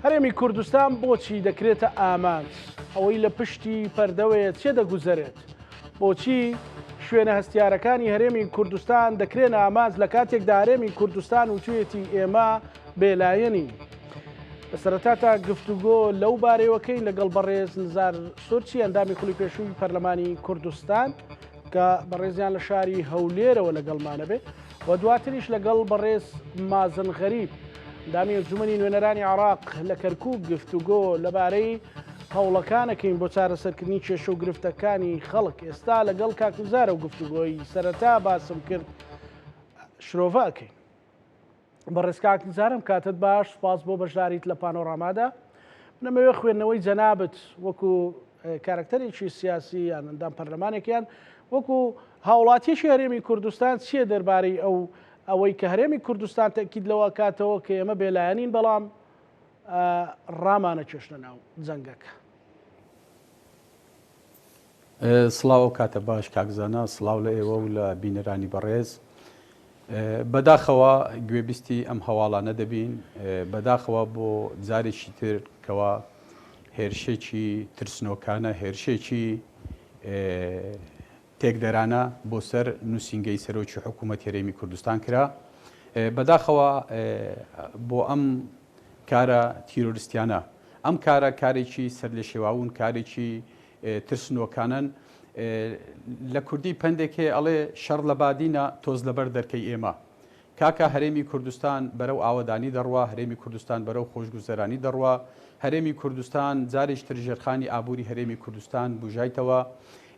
هەرێمی کوردستان بۆچی دەکرێتە ئامانج؟ ئەوەی لە پشتی پەردەوەیە چێ دەگوزەرێت؟ بۆچی شوێنە هەستیارەکانی هەرێمی کوردستان دەکرێنە ئامانج لە کاتێکدا هەرێمی کوردستان وتویەتی ئێمە بێلایەنین؟ لە سەرەتا تا گفتوگۆ لەو بارەیەوەکەین لەگەڵ بەڕێز نزار سۆرچی ئەندامی خولی پێشووی پەرلەمانی کوردستان کە بەڕێزیان لە شاری هەولێرەوە لەگەڵمانە بێ و دواتریش لەگەڵ بەڕێز مازن غەریب ئەندامی ئەنجومەنی نوێنەرانی عراق لە کەرکوک گفتوگۆ لەبارەی هەوڵەکانەکەین بۆ چارەسەرکردنی کێشە و گرفتەکانی خەڵک ئێستا لەگەڵ کاک نزارە و گفتوگۆی سەرەتا باسم کرد شرۆڤە ئەکەین. بەڕێز کاک نزار ئەم کاتەت باش سوپاس بۆ بەشداریت لە پانۆرامادا من ئەمەوێ خوێندنەوەی جەنابت وەکو کارەکتەرێکی سیاسی یان ئەندام پەرلەمانێکیان وەکو هاوڵاتیەکی هەرێمی کوردستان چییە دەربارەی ئەو ئەوەی کە هەرێمی کوردستان تەکید لەوە کاتەوە کە ئێمە بێلایەنین بەڵام ڕامانە کێشنە ناو جەنگەکە. سڵاو ئەو کاتە باش کاک زانا سڵاو لە ئێوە و لە بینەرانی بەڕێز. بەداخەوە گوێبیستی ئەم هەواڵانە دەبین، بەداخەوە بۆ جارێکی تر کەوا هێرشێکی ترسنۆکانە، هێرشێکی تێکدەرانە بۆ سەر نووسینگەی سەرۆکی حکوومەت هەرێمی کوردستان کرا. بەداخەوە بۆ ئەم کارە تیرۆریستیانە، ئەم کارە کارێکی سەرلێشێواون، کارێکی ترسنۆکانەن. لە کوردی پەندێک هەیە ئەڵێ شەڕ لە بادینە تۆز لەبەر دەرکەی ئێمە. کاکە هەرێمی کوردستان بەرەو ئاوەدانی دەڕوا، هەرێمی کوردستان بەرەو خۆشگوزەرانی دەڕوا، هەرێمی کوردستان جارێکی تر ژێرخانی ئابووری هەرێمی کوردستان بوژایتەوە.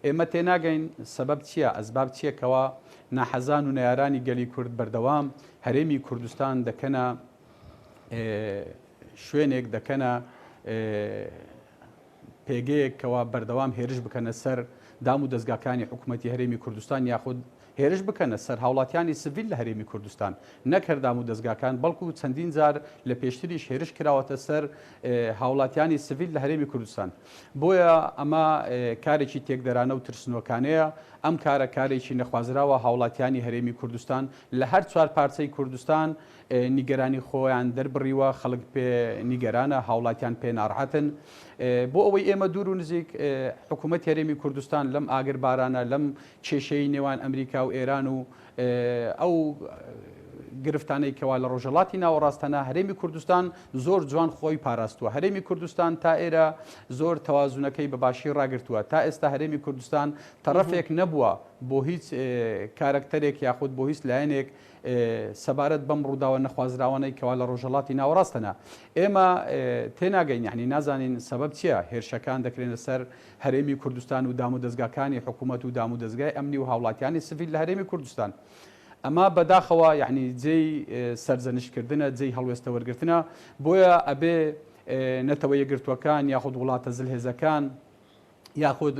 ئێمە تێناگەین سەبەب چیە، ئەسباب چیە کەوا ناحەزان و نەیارانی گەلی کورد بەردەوام هەرێمی کوردستان دەکەنە شوێنێک، دەکەنە پێگەیەک کەوا بەردەوام هێرش بکەنە سەر دام و دەزگاکانی حکوومەتی هەرێمی کوردستان یاخود هێرش بکەنە سەر هاوڵاتیانی سڤیل لە هەرێمی کوردستان نەک هەر دام و دەزگاکان بەڵکو چەندین جار لە پێشتریش هێرش کراوەتە سەر هاوڵاتیانی سڤیل لە هەرێمی کوردستان بۆیە ئەمە کارێکی تێکدەرانە و ترسنۆکانەیە ئەم کارە کارێکی نەخوازراوە هاوڵاتیانی هەرێمی کوردستان لە هەر چوار پارچەی کوردستان نیگەرانی خۆیان دەربڕیوە، خەڵک پێ نیگەرانە، هاوڵاتیان پێ ناڕەحەتن. بۆ ئەوەی ئێمە دوور و نزیک حکوومەتی هەرێمی کوردستان لەم ئاگر بارانە، لەم کێشەی نێوان ئەمریکا و ئێران و ئەو گرفتانەی کەوا لە ڕۆژهەڵاتی ناوەڕاست هەنە، هەرێمی کوردستان زۆر جوان خۆی پاراستووە. هەرێمی کوردستان تا ئێرە زۆر تەوازنەکەی بە باشی ڕاگرتووە. تا ئێستا هەرێمی کوردستان تەڕەفێک نەبووە بۆ هیچ کارەکتەرێک یاخود بۆ هیچ لایەنێک سەبارەت بەم ڕووداوە نەخوازراوانەی کەوا لە ڕۆژهەڵاتی ناوەڕاست هەنە ئێمە تێناگەین یعنی نازانین سەبەب چییە هێرشەکان دەکرێنە سەر هەرێمی کوردستان و دامودەزگاکانی حکوومەت و دامودەزگای ئەمنی و هاوڵاتیانی سڤیل لە هەرێمی کوردستان ئەمە بەداخەوە یعنی جێی سەرزەنشتکردنە جێی هەڵوێستە وەرگرتنە بۆیە ئەبێ نەتەوە یەکگرتووەکان یاخود وڵاتە زلهێزەکان یاخود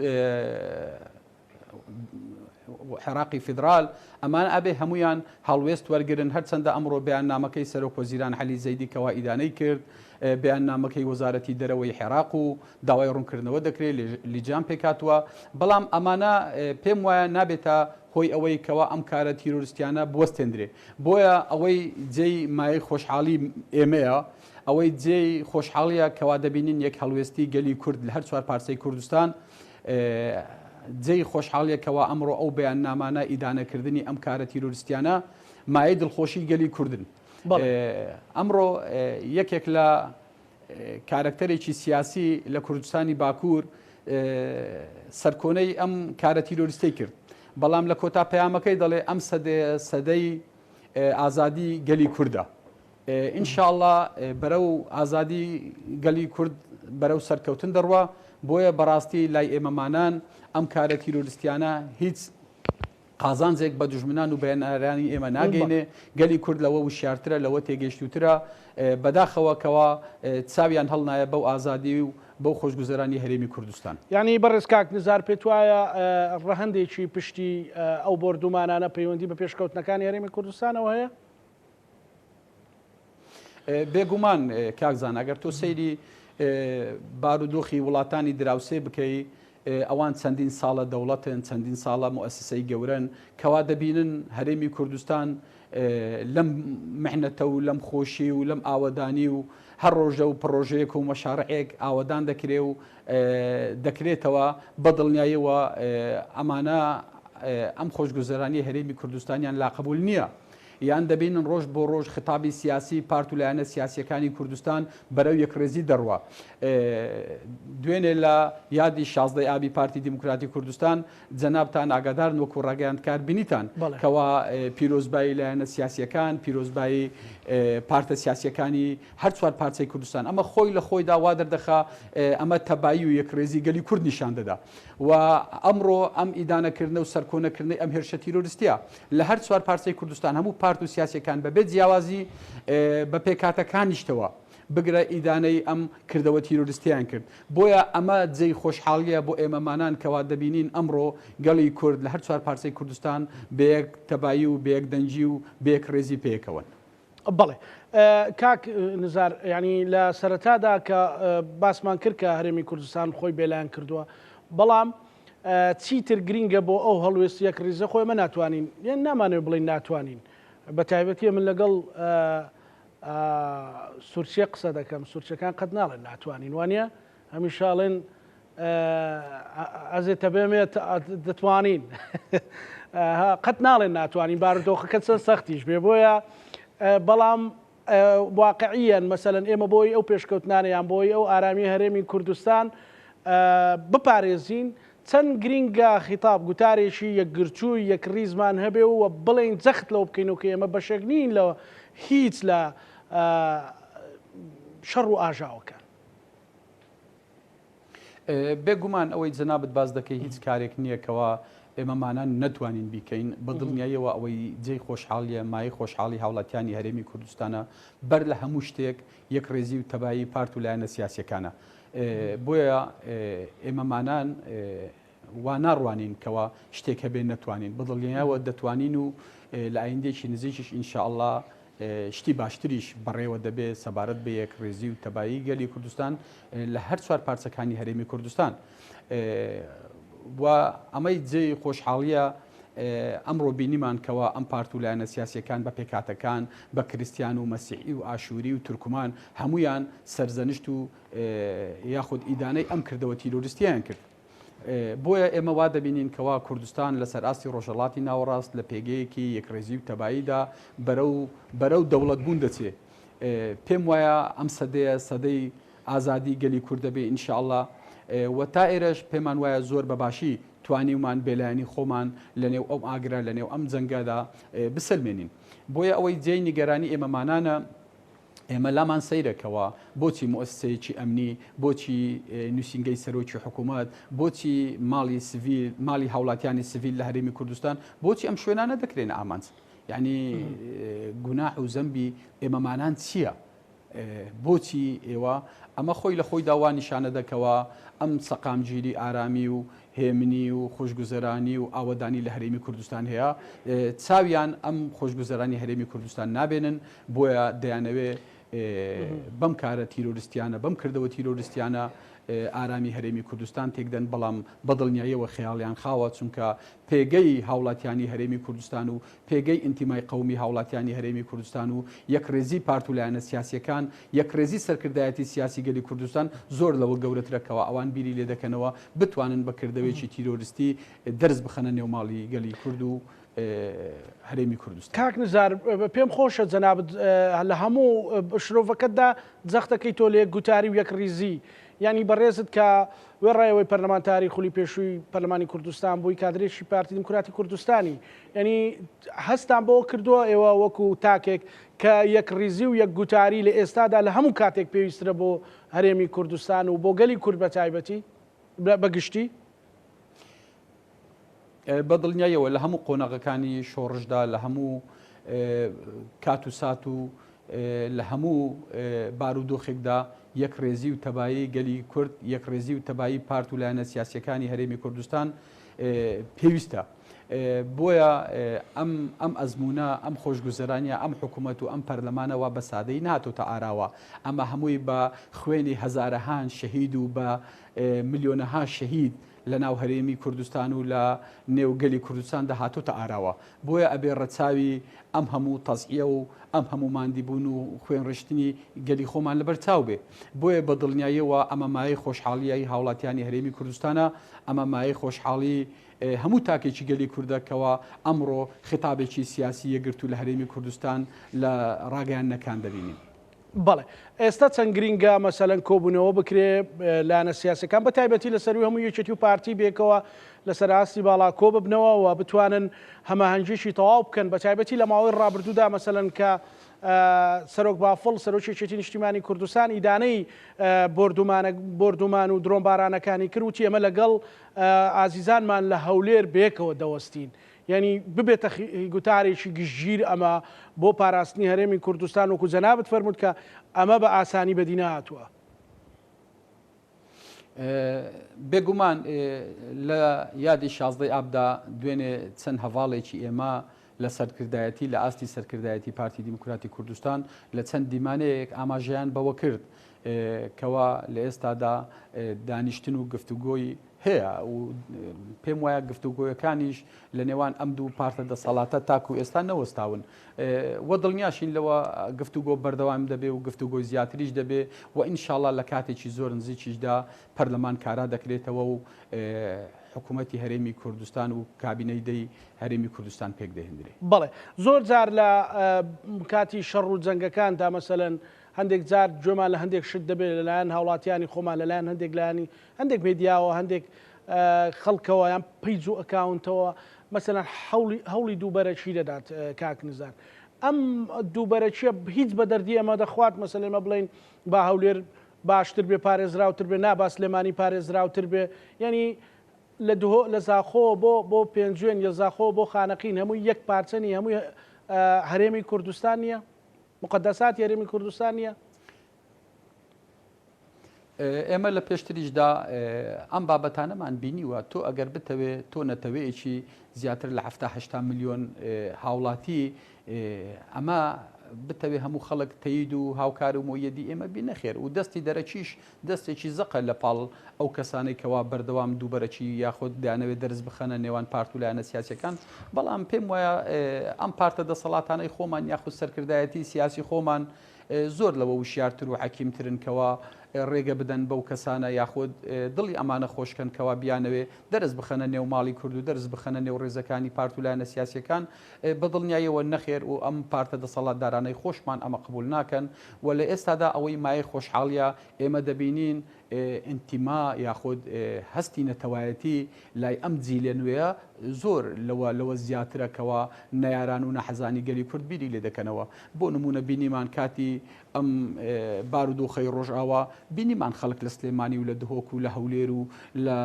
عێراقی فیدرال، ئەمانە ئەبێ هەموویان هەڵوێست وەرگرن، هەرچەندە ئەمڕۆ بەیاننامەکەی سەرۆک وەزیران عەلی زەیدی کەوا ئیدانەی کرد بەیاننامەکەی وەزارەتی دەرەوەی عێراق و داوای ڕوونکردنەوە دەکرێت لیجان پێکهاتووە، بەڵام ئەمانە پێم وایە نابێتە هۆی ئەوەی کەوا ئەم کارە تیرۆریستیانە بوەستێندرێ، بۆیە ئەوەی جێی مایەی خۆشحاڵی ئێمەیە ئەوەی جێی خۆشحاڵیە کەوا دەبینین یەک هەڵوێستی گەلی کورد لە هەر چوار پارچەی کوردستان جێی خۆشحاڵیە کەوا ئەمڕۆ ئەو بەیاننامانە ئیدانەکردنی ئەم کارە تیرۆریستیانە مایەی دڵخۆشی گەلی کوردن. ئەمڕۆ یەکێک لە کارەکتەرێکی سیاسی لە کوردستانی باکوور سەرکۆنەی ئەم کارە تیرۆریستەی کرد، بەڵام لە کۆتا پەیامەکەی دەڵێ ئەم سەدەیە سەدەی ئازادی گەلی کوردە. ان شاء اللە بەرەو ئازادی گەلی کورد بەرەو سەرکەوتن دەڕوا، بۆیە بەڕاستی لای ئێمەمانان ئەم کارە تیرۆرستیانە هیچ قازانجێک بە دوژمنان و بەیانارانی ئێمە ناگەینێ، گەلی کورد لەوە وشیارترە لەوە تێگەیشتووترە، بەداخەوە کەوا چاویان هەڵنایە بەو ئازادی و بەو خۆشگوزەرانی هەرێمی کوردستان. یانی بەڕێز کاک نزار پێتوایە ڕەهەندێکی پشتی ئەو بۆردومانانە پەیوەندی بە پێشکەوتنەکانی هەرێمی کوردستانەوە هەیە؟ بێگومان کاک زانا گەر تۆ سەیری بارودۆخی وڵاتانی دراوسێ بکەی ئەوان چەندین ساڵە دەوڵەتن چەندین ساڵە موئەسسەی گەورەن کەوا دەبینن هەرێمی کوردستان. لەم محنەتە و لەم خۆشی و لەم ئاوەدانی و هەر ڕۆژە و پڕۆژەیەک و مەشارعێک ئاوەدان دەکرێ و دەکرێتەوە، بە دڵنیایەوە ئەمانە ئەم خۆشگوزەرانیە هەرێمی کوردستانیان لا قبول نییە. یان دەبینن ڕۆژ بۆ ڕۆژ خیتابی سیاسی پارت و لایەنە سیاسیەکانی کوردستان بەرەو یەکڕێزی دەڕوا. دوێنێ لە یادی شازدەی ئابی پارتی دیموکراتی کوردستان جەنابتان ئاگادارن وەکو ڕاگەیاندکار بینیتان کەوا پیرۆزبایی لایەنە سیاسیەکان، پیرۆزبایی پارتە سیاسیەکانی هەر چوار پارچەی کوردستان ئەمە خۆی لە خۆیدا وا دەردەخا ئەمە تەبایی و یەکڕێزی گەلی کورد نیشان دەدا و ئەمڕۆ ئەم ئیدانەکردنە و سەرکۆنەکردنەی ئەم هێرشە تیرۆریستیە لە هەر چوار پارچەی کوردستان هەموو پارت و سیاسیەکان بەبێ جیاوازی بە پێکهاتەکانیشتەوە بگرە ئیدانەی ئەم کردەوە تیرۆریستیان کرد. بۆیە ئەمە جێی خۆشحاڵیە بۆ ئێمەمانان کەوا دەبینین ئەمڕۆ گەڵی کورد لە هەر چوار پارچەی کوردستان بەیەک تەبایی و بەیەک دەنگی و بەیەک ڕێزی پێکەوەن. بەڵێ کاک نزار یانی لە سەرەتادا کە باسمان کرد کە هەرێمی کوردستان خۆی بێلایەن کردووە بەڵام چیتر گرینگە بۆ ئەو هەڵوێست یەک ڕیزە خۆی ئەمە ناتوانین یان نامانەوێت بڵین ناتوانین بە تایبەتی من لەگەڵ سورچێ قسە دەکەم سورچەکان قەت ناڵێن ناتوانین وانە هەمیشاڵێن ئەزێ تەبێمێ دەتوانین قەت ناڵێن ناتوانین بارودۆخەکە چەند سەختیش بێ بۆیە بەڵام واقعیەن مەسەلەن ئێمە بۆی ئەو پێشکەوتنانە یان بۆی ئەو ئارامی هەرێمی کوردستان بپارێزین چەند گرینگە خیتاب گوتارێکی یەکگرتووی یەکڕیزمان هەبێ و بڵێین جەخت لەوە بکەینەوە کە ئێمە بەشێک نین لە هیچ لە شەڕ و ئاژاوەکان. بێ گومان ئەوەی جەنابت باس دەکەی هیچ کارێک نییە کەوا ئێمەمانان نەتوانین بیکەین، بە دڵنیاییەوە ئەوەی جێی خۆشحاڵیە مایەی خۆشحاڵی هاوڵاتیانی هەرێمی کوردستانە بەر لە هەموو شتێک یەکڕێزی و تەبایی پارت و لایەنە سیاسیەکانە بۆیە ئێمەمانان وا ناڕوانین کەوا شتێک هەبێ نەتوانین، بە دڵنیایەوە دەتوانین و لە ئایندەیەکی نزیکیش ان شاء اللە شتی باشتریش بەڕێوە دەبێ سەبارەت بە یەکڕیزی و تەبایی گەلی کوردستان لە هەر چوار پارچەکانی هەرێمی کوردستان و ئەمەی جێی خۆشحاڵیە ئەمڕۆ بینیمان کەوا ئەم پارت و لایەنە سیاسیەکان بە پێکهاتەکان بە کریستیان و مەسیحی و ئاشووری و تورکمان هەمویان سەرزەنشت و یاخود ئیدانەی ئەم کردەوە تیرۆریستیان کرد. بۆیە ئێمە وا دەبینین کەوا کوردستان لەسەر ئاستی ڕۆژهەڵاتی ناوەڕاست لە پێگەیەکی یەکڕێزی و تەباییدا بەرەو بەرەو دەوڵەت بوون دەچێ. پێم وایە ئەم سەدەیە سەدەی ئازادی گەلی کورد دەبێ ان شاء اللە و تا ئێرەش پێمان وایە زۆر بە باشی توانیومان بێلایەنی خۆمان لە نێو ئەو ئاگرە لە نێو ئەم جەنگەدا بسەلمێنین. بۆیە ئەوەی جێی نیگەرانی ئێمەمانانە ئێمە لامان سەیرە کەوا بۆچی موئەسسەیەکی ئەمنی، بۆچی نووسینگەی سەرۆکی حکوومەت، بۆچی ماڵی سڤیل، ماڵی هاوڵاتیانی سڤیل لە هەرێمی کوردستان، بۆچی ئەم شوێنانە دەکرێنە ئامانج؟ یعنی گوناح و زەمبی ئێمەمانان چییە؟ بۆچی ئێوە ئەمە خۆی لە خۆیدا وا نیشانە دەکەوە ئەم سەقامگیری ئارامی و هێمنی و خۆشگوزەرانی و ئاوەدانی لە هەرێمی کوردستان هەیە، چاویان ئەم خۆشگوزەرانی هەرێمی کوردستان نابێنن، بۆیە دەیانەوێ بەم کارە تیرۆریستیانە، بەم کردەوە تیرۆریستیانە ئارامی هەرێمی کوردستان تێکدەن، بەڵام بەدڵنیاییەوە خەیاڵیان خاوە، چونکە پێگەی هاوڵاتیانی هەرێمی کوردستان و پێگەی ئینتیمای قەومی هاوڵاتیانی هەرێمی کوردستان و یەکڕێزی پارت و لایەنە سیاسیەکان، یەکڕێزی سەرکردایەتی سیاسی گەلی کوردستان زۆر لەوە گەورەترە کەوا ئەوان بیری لێ دەکەنەوە بتوانن بە کردەوەیەکی تیرۆریستی دەرز بخەنە نێو ماڵی گەلی کورد و هەرێمی کوردستان. کاک نزار پێم خۆشە جەنابت لە هەموو شرۆڤەکەتدا جەختەکەی تۆ لە یەک گوتاری و یەکڕیزی یانی بەڕێزت کە وێڕای ئەوەی پەرلەمانتاری خولی پێشووی پەرلەمانی کوردستان بووی کادرێکی پارتی دیموکراتی کوردستانی یعنی هەستان بەوە کردووە ئێوە وەکو تاکێک کە یەکڕیزی و یەکگوتاری لە ئێستادا لە هەموو کاتێک پێویسترە بۆ هەرێمی کوردستان و بۆ گەلی کورد بە تایبەتی بە گشتی؟ بە دڵنیاییەوە لە هەموو قۆناغەکانی شۆڕشدا لە هەموو کات و سات و لە هەموو بارودۆخێکدا یەکڕێزی و تەبایی گەلی کورد، یەکڕێزی و تەبایی پارت و لایەنە سیاسییەکانی هەرێمی کوردستان پێویستە. بۆیە ئەم ئەم ئەزموونە، ئەم خۆشگوزەرانیە، ئەم حکوومەت و ئەم پەرلەمانە وا بە سادەیی نەهاتۆتە ئاراوە. ئەمە هەمووی بە خوێنی هەزارەهان شەهید و بە ملیۆنەها شەهید. لە ناو هەرێمی کوردستان و لە نێو گەلی کوردستاندا هاتۆتە ئاراوە. بۆیە ئەبێ ڕەچاوی ئەم هەموو تەزحیە و ئەم هەموو ماندیبوون و خوێنڕشتنی گەلی خۆمان لەبەر چاو بێ. بۆیە بە دڵنیاییەوە ئەمە مایەی خۆشحاڵیی هاوڵاتیانی هەرێمی کوردستانە، ئەمە مایەی خۆشحاڵی هەموو تاکێکی گەلی کوردە کەوا ئەمڕۆ خیتابێکی سیاسی یەکگرتوو لە هەرێمی کوردستان لە ڕاگەیاندنەکان دەبینین. بەڵێ ئێستا چەند گرینگە مەسەلەن کۆبوونەوە بکرێ لایەنە سیاسەکان بە تایبەتی لە سەروی هەموو یەکێتی و پارتی بێکەوە لەسەر ئاستی باڵا کۆ ببنەوە و بتوانن هەماهەنگیی تەواو بکەن بە تایبەتی لە ماوەی ڕابردوودا مەسەلەن کە سەرۆک بافڵ سەرۆکی یەکێتی نیشتیمانی کوردستان ئیدانەی بۆردومانە بۆردومان و درۆنبارانەکانی کرد وتی ئێمە لەگەڵ ئازیزانمان لە هەولێر بێکەوە دەوەستین یانی ببێتە گوتارێکی گشتگیر ئەمە بۆ پاراستنی هەرێمی کوردستان وەکو جەنابت فەرمووت کە ئەمە بە ئاسانی بەدی نەهاتووە. بێگومان لە یادی شازدەی ئابدا دوێنێ چەند هەڤاڵێکی ئێمە لە سەرکردایەتی لە ئاستی سەرکردایەتی پارتی دیموکراتی کوردستان لە چەند دیمانەیەک ئاماژەیان بەوە کرد کەوا لە ئێستادا دانیشتن و گفتوگۆی هەیە و پێم وایە گفتوگۆیەکانیش لە نێوان ئەم دوو پارتە دەسەڵاتە تاکو ئێستا نەوەستاون و دڵنیاشین لەوە گفتوگۆ بەردەوام دەبێ و گفتوگۆی زیاتریش دەبێ و ئینشاڵا لە کاتێکی زۆر نزیکیشدا پەرلەمان کارا دەکرێتەوە و حکوومەتی هەرێمی کوردستان و کابینەی دەی هەرێمی کوردستان پێک دەهێندرێ. بەڵێ زۆر جار لە کاتی شەڕ و جەنگەکاندا مەسەلەن هەندێک جار گوێمان لە هەندێک شت دەبێت لەلایەن هاوڵاتیانی خۆمان لەلایەن هەندێک لایەنی هەندێک مێدیاوە هەندێک خەڵکەوە یان پەیج و ئەکاونتەوە مەسەلەن حەولی هەوڵی دووبەرەکی دەدات کاک نزار ئەم دووبەرەکیە هیچ بە دەردی ئەمە دەخوات مەسەلەن ئێمە بڵێین با هەولێر باشتر بێ پارێزراوتر بێ نا با سلێمانی پارێزراوتر بێ یعنی لە دهۆ لە زاخۆ بۆ بۆ پێنجوێن یە زاخۆ بۆ خانەقین هەمووی یەک پارچە نیە هەمووی هەرێمی کوردستان نییە مقدساتی هەرێمی کوردستان نییە. ئێمە لە پێشتریشدا ئەم بابەتانەمان بینیوە، تۆ ئەگەر بتەوێ تۆ نەتەوەیەکی زیاتر لە حەفتا هەشتا ملیۆن هاوڵاتی ئەمە بتەوێ هەموو خەڵک تەید و هاوکار و مۆیەدی ئێمە بی نەخێر و دەستی دەرەکیش دەستێکی زەقە لە پاڵ ئەو کەسانەی کەوا بەردەوام دووبەرەکی یاخود دەیانەوێت دەرز بخەنە نێوان پارت و لایەنە سیاسیەکان بەڵام پێم وایە ئەم پارتە دەسەڵاتانەی خۆمان یاخود سەرکردایەتی سیاسی خۆمان زۆر لەوە وشیارتر و حەکیمترن کەوا ڕێگە بدەن بەو کەسانە یاخود دڵی ئەمانە خۆشکەن کەوا بیانەوێ دەرس بخەنە نێو ماڵی کورد و دەرس بخەنە نێو ڕێزەکانی پارت و لایەنە سیاسیەکان بە دڵنیاییەوە نەخێر و ئەم پارتە دەسەڵاتدارانەی خۆشمان ئەمە قبول ناکەن و لە ئێستادا ئەوەی مایەی خۆشحاڵیە ئێمە دەبینین ئینتیما یاخود هەستی نەتەوایەتی لای ئەم جیلە نوێیە زۆر لەوە لەوە زیاترە کەوا نەیاران و ناحەزانی گەلی کورد بیری لێ دەکەنەوە. بۆ نموونە بینیمان کاتی ئەم بارودۆخەی ڕۆژئاوا بینیمان خەڵک لە سلێمانی و لە دهۆک و لە هەولێر و لە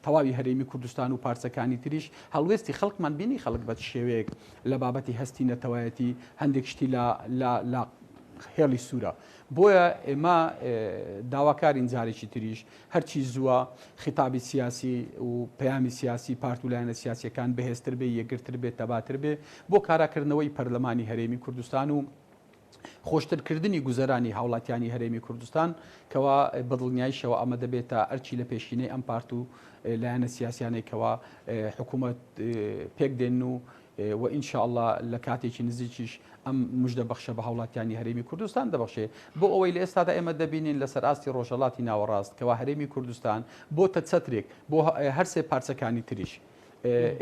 تەواوی هەرێمی کوردستان و پارچەکانی تریش هەڵوێستی خەڵکمان بینی خەڵک بە چ شێوەیەک لە بابەتی هەستی نەتەوایەتی هەندێک شتی لە لە لە هێڵی سوورە. بۆیە ئێمە داواکارین جارێکی تریش هەرچی زووە خیتابی سیاسی و پەیامی سیاسی پارت و لایەنە سیاسیەکان بەهێزتر بێ، یەکگرتر بێ، تەباتر بێ بۆ کاراکردنەوەی پەرلەمانی هەرێمی کوردستان و خۆشترکردنی گوزەرانی هاوڵاتیانی هەرێمی کوردستان کەوا بەدڵنیایشەوە ئەمە دەبێتە ئەرکی لە پێشینەی ئەم پارت و لایەنە سیاسیانەی کەوا حکوومەت پێک دێن و و ان شاء اللە لە کاتێکی نزیکیش ئەم مژدە بەخشە بە هاوڵاتیانی هەرێمی کوردستان دەبەخشێ بۆ ئەوەی لە ئێستادا ئێمە دەبینین لەسەر ئاستی ڕۆژهەڵاتی ناوەڕاست کەوا هەرێمی کوردستان بۆتە چەترێک بۆ هەرسێ پارچەکانی تریش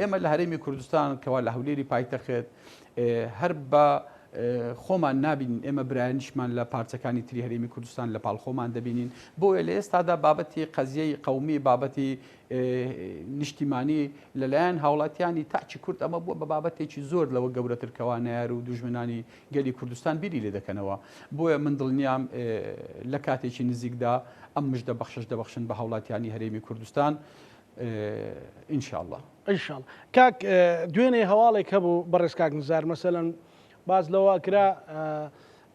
ئێمە لە هەرێمی کوردستان کەوا لە هەولێری پایتەخت هەر بە خۆمان نابینین ئێمە برایانیشمان لە پارچەکانی تری هەرێمی کوردستان لە پاڵ خۆمان دەبینین بۆیە لە ئێستادا بابەتی قەزیەی قەومی بابەتی نیشتیمانی لەلایەن هاوڵاتیانی تاکی کورد ئەمە بووە بە بابەتێکی زۆر لەوە گەورەتر کەوا نەیار و دوژمنانی گەلی کوردستان بیری لێ دەکەنەوە بۆیە من دڵنیام لە کاتێکی نزیکدا ئەم مژدە بەخشش دەبەخشن بە هاوڵاتیانی هەرێمی کوردستان ان شاء اللە. ان شاء اللە کاک دوێنێ هەواڵێک هەبوو بەڕێز کاک نزار مەسەلەن باس لەوە ئەکرا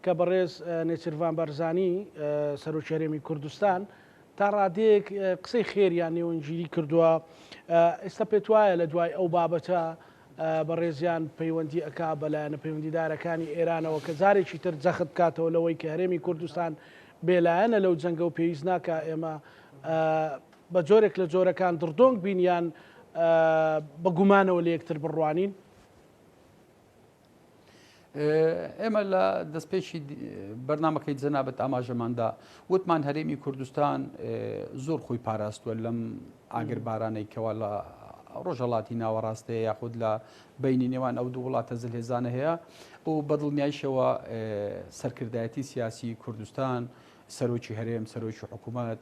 کە بەڕێز نێچیرڤان بارزانی سەرۆکی هەرێمی کوردستان تا ڕادەیەک قسەی خێریان نێوەندگیری کردووە، ئێستا پێتوایە لە دوای ئەو بابەتە بەڕێزیان پەیوەندی ئەکا بە لایەنە پەیوەندیدارەکانی ئێرانەوە کە جارێکی تر جەخت بکاتەوە لەوەی کە هەرێمی کوردستان بێلایەنە لەو جەنگە و پێویست ناکا ئێمە. بە جۆرێک لە جۆرەکان دڕدۆنگ بین یان بە گومانەوە لە یەکتر بڕوانین؟ ئێمە لە دەستپێکی بەرنمەکەی جەنابەت ئاماژەماندا وتمان هەرێمی کوردستان زۆر خۆی پاراستوە لەم ئاگربارانەی کەوا لە ڕۆژهەڵاتی ناوەڕاستەیە یاخود لە بینی نێوان ئەو دوو وڵاتە زلهێزانە هەیە و بەدڵنیایشەوە سەرکردایەتی سیاسی کوردستان سەرۆکی هەرێم، سەرۆکی حکوومەت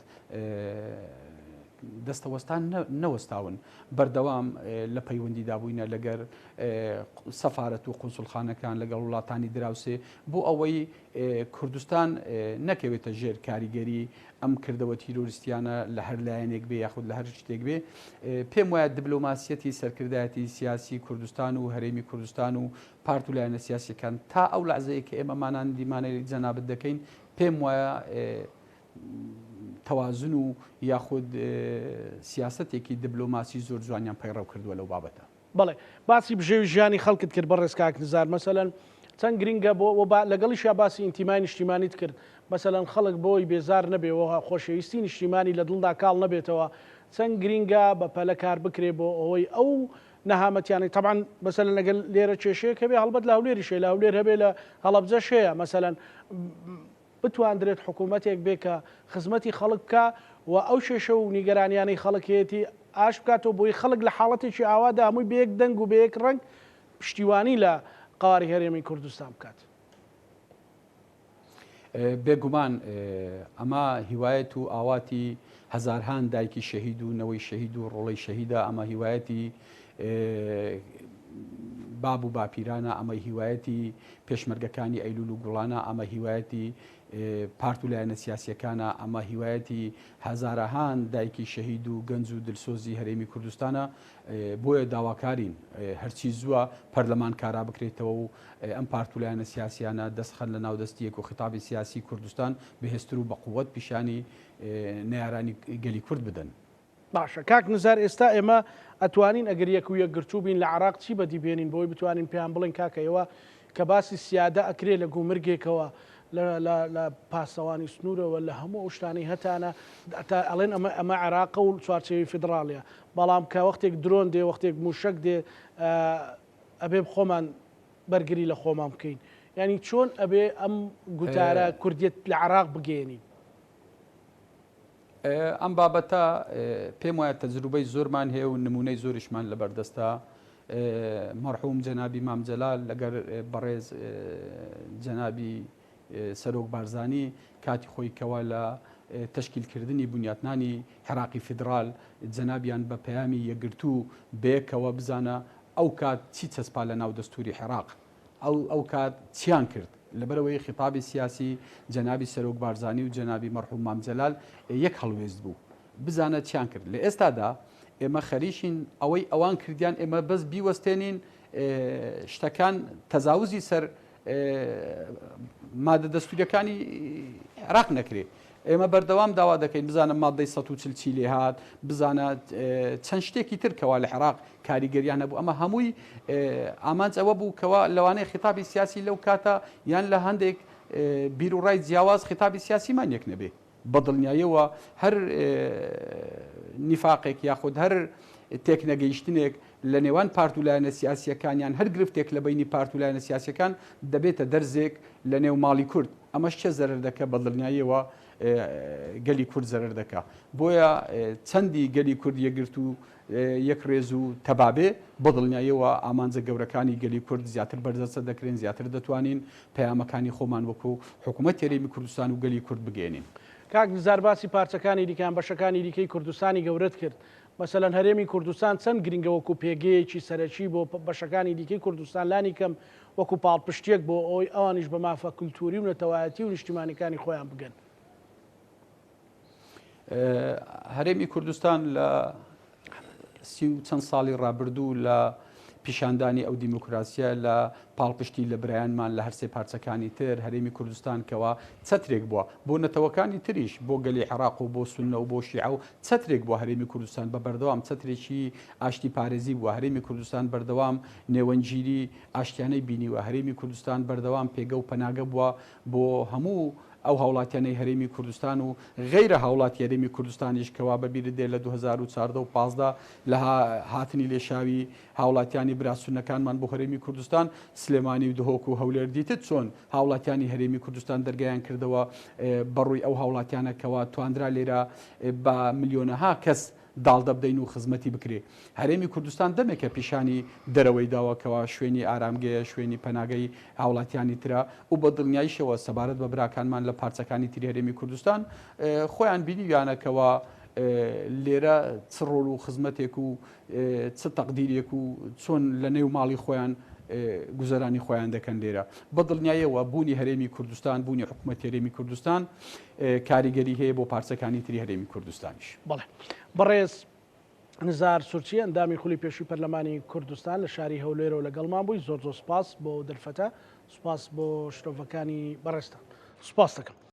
دەستەوەستان نەوەستاون، بەردەوام لە پەیوەندیدا بووینە لەگەر سەفارەت و قونسوڵخانەکان لەگەڵ وڵاتانی دراوسێ بۆ ئەوەی کوردستان نەکەوێتە ژێر کاریگەری ئەم کردەوە تیرۆریستیانە لە هەر لایەنێک بێ یاخود لە هەر شتێک بێ. پێم وایە دبلۆماسیەتی سەرکردایەتی سیاسی کوردستان و هەرێمی کوردستان و پارت و لایەنە سیاسیەکان تا ئەو لەعزەیە کە ئێمە مانان دیمانەی جەنابت دەکەین پێم وایە تەوازن و یاخود سیاسەتێکی دبلۆماسی زۆر جوانیان پەیڕەو کردووە لەو بابەتە. بەڵێ باسی بژێوی ژیانی خەڵکت کرد بەڕێز کاک نزار مەسەلەن چەند گرینگە بۆ و لەگەڵیشیا باسی ئینتیمای نیشتیمانیت کرد مەسەلەن خەڵک بۆی بێزار نەبێ و خۆشەویستی نیشتیمانی لە دڵدا کاڵ نەبێتەوە چەند گرینگە بە پەلە کار بکرێ بۆ ئەوەی ئەو نەهامەتیانەی تەبعەن مەسەلەن ئەگەر لێرە کێشەیەک هەبێ هەڵبەت لە هەولێریش هەیە لە هەولێر هەبێ لە هەڵەبجەش هەیە مەسەلەن بتواندرێت حکوومەتێک بێ کە خزمەتی خەڵک بکا و ئەو کێشە و نیگەرانیانەی خەڵک هەیەتی ئاش بکاتەوە بۆی خەڵک لە حاڵەتێکی ئاوادا هەمووی بە یەک دەنگ و بە یەک ڕەنگ پشتیوانی لە قەوارەی هەرێمی کوردستان بکات. بێگومان ئەمە هیوایەت و ئاواتی هەزارهان دایکی شەهید و نەوەی شەهید و ڕۆڵەی شەهیدە، ئەمە هیوایەتی باب و باپیرانە، ئەمە هیوایەتی پێشمەرگەکانی ئەیلول و گوڵانە، ئەمە هیوایەتی پارت و لایەنە سیاسیەکانە، ئەمە هیوایەتی هەزارەهان دایکی شەهید و گەنج و دلسۆزی هەرێمی کوردستانە. بۆیە داواکارین هەرچی زووە پەرلەمان کارا بکرێتەوە و ئەم پارت و لایەنە سیاسیانە دەست خەن لە ناو دەستی یەک و خیتابی سیاسی کوردستان بەهێزتر و بەقوەت پیشانی نەیارانی گەلی کورد بدەن. باشە کاک نزار ئێستا ئێمە ئەتوانین ئەگەر یەک و یەکگرتوو بین لە عراق چی بەدی بێنین بۆی بتوانین پێیان بڵێن کاکە ئێوە کە باسی سیادە ئەکرێ لە گومرگێکەوە لە لە لە پاسەوانی سنوورەوە لە هەموو ئەو شتانەی هەتانە تا ئەڵێن ئەمە ئەمە عێراقە و چوارچێوەی فیدڕاڵیە بەڵام کە وەختێک درۆن دێ وەختێک مووشەک دێ ئەبێ خۆمان بەرگری لە خۆمان بکەین یعنی چۆن ئەبێ ئەم گوتارە کوردیت لە عراق بگەێنین؟ ئەم بابەتە پێم وایە تەجروبەی زۆرمان هەیە و نمونەی زۆریشمان لەبەردەستە مەرحوم جەنابی مام جەلال لەگەر بەڕێز جەنابی سەرۆک بارزانی کاتی خۆی کەوا لە تەشکیلکردنی بنیاتنانی عێراقی فیدرال جەنابیان بە پەیامی یەکگرتوو بەیەکەوە بزانە ئەو کات چی چەسپا لە ناو دەستوری عێراق ئەو ئەو کات چیان کرد؟ لەبەرئەوەی خیتابی سیاسی جەنابی سەرۆک بارزانی و جەنابی مەرحوم مام جەلال یەک هەڵوێست بوو. بزانە چیان کرد. لە ئێستادا ئێمە خەریکین ئەوەی ئەوان کردیان ئێمە بەس بیوەستێنین شتەکان تەزاوزی سەر مادە دەستوریەکانی عێراق نەکرێ. ئێمە بەردەوام داوا دەکەین بزانە ماددەی 140 چی لێهات، بزانە چەند شتێکی تر کەوا لە عێراق کاریگەریان هەبوو، ئەمە هەمووی ئامانج ئەوە بوو کەوا لەوانەیە خیتابی سیاسی لەو کاتە یان لە هەندێک بیروڕای جیاواز خیتابی سیاسیمان یەک نەبێ. بەدڵنیاییەوە هەر نیفاقێک یاخود هەر تێکنەگەیشتنێک لە نێوان پارت و لایەنە سیاسییەکان یان هەر گرفتێک لە بەینی پارت و لایەنە سیاسییەکان دەبێتە دەرزێک لە نێو ماڵی کورد. ئەمەش کێ زەرەر دەکا؟ بە دڵنیاییەوە گەلی کورد زەرەر دەکا. بۆیە چەندی گەلی کورد یەکگرتوو، یەکڕێز و تەبا بێ، بە دڵنیاییەوە ئامانجە گەورەکانی گەلی کورد زیاتر بەرجەستە دەکرێن، زیاتر دەتوانین پەیامەکانی خۆمان وەکوو حکوومەتی هەرێمی کوردستان و گەلی کورد بگەیەنین. کاک نزار باسی پارچەکانی دیکە یان بەشەکانی دیکەی کوردستانی گەورەت کرد. مەسەلەن هەرێمی کوردستان چەند گرنگە وەکو پێگەیەکی سەرەکی بۆ بەشەکانی دیکەی کوردستان لانی کەم وەکو پاڵپشتیەک بۆ ئەوەی ئەوانیش بە مافە کلتوری و نەتەوایەتی و نیشتیمانیەکانی خۆیان بگەن. هەرێمی کوردستان لە سی و چەند ساڵی ڕابردوو لە پیشاندانی ئەو دیموکراسیە لە پاڵپشتی لە برایانمان لە هەرسێ پارچەکانی تر هەرێمی کوردستان کەوا چەترێک بووە بۆ نەتەوەکانی تریش بۆ گەلی عێراق و بۆ سوننە و بۆ شیعە و چەترێک بووە هەرێمی کوردستان بە بەردەوام چەترێکی ئاشتی پارێزی بووە هەرێمی کوردستان بەردەوام نێوەندگیری ئاشتیانەی بینیوە هەرێمی کوردستان بەردەوام پێگە و پەناگە بووە بۆ هەموو. ئەو هاوڵاتیانەی هەرێمی کوردستان و غەیرە هاوڵاتی هەرێمی کوردستانیش کەوا بە بیرت دێ لە 2014 و 15 لە هاتنی لێشاوی هاوڵاتیانی برا سوننەکانمان بۆ هەرێمی کوردستان سلێمانی و دهۆک و هەولێر دیتت چۆن هاوڵاتیانی هەرێمی کوردستان دەرگایان کردەوە بەڕووی ئەو هاوڵاتیانە کەوا توانرا لێرە بە ملیۆنەها کەس داڵدە بدەین و خزمەتی بکرێ. هەرێمی کوردستان دەمێکە پیشانی دەرەوەی داوە کەوا شوێنی ئارامگەیە، شوێنی پەناگەی هاوڵاتیانی ترە و بە دڵنیاییشەوە سەبارەت بە براکانمان لە پارچەکانی تری هەرێمی کوردستان خۆیان بینیویانە کەوا لێرە چ ڕۆڵ و خزمەتێک و چ تەقدیرێک و چۆن لە نێو ماڵی خۆیان گوزەرانی خۆیان دەکەن لێرە. بە دڵنیایەوە بوونی هەرێمی کوردستان، بوونی حکومەتی هەرێمی کوردستان کاریگەری هەیە بۆ پارچەکانی تری هەرێمی کوردستانیش. بەڵێ بەڕێز نزار سورچی ئەندامی خولی پێشووی پەرلەمانی کوردستان لە شاری هەولێرەوە لەگەڵمان بووی زۆر زۆر سپاس بۆ دەرفەتە سپاس بۆ شرۆڤەکانی بەڕێزتان سپاس دەکەم.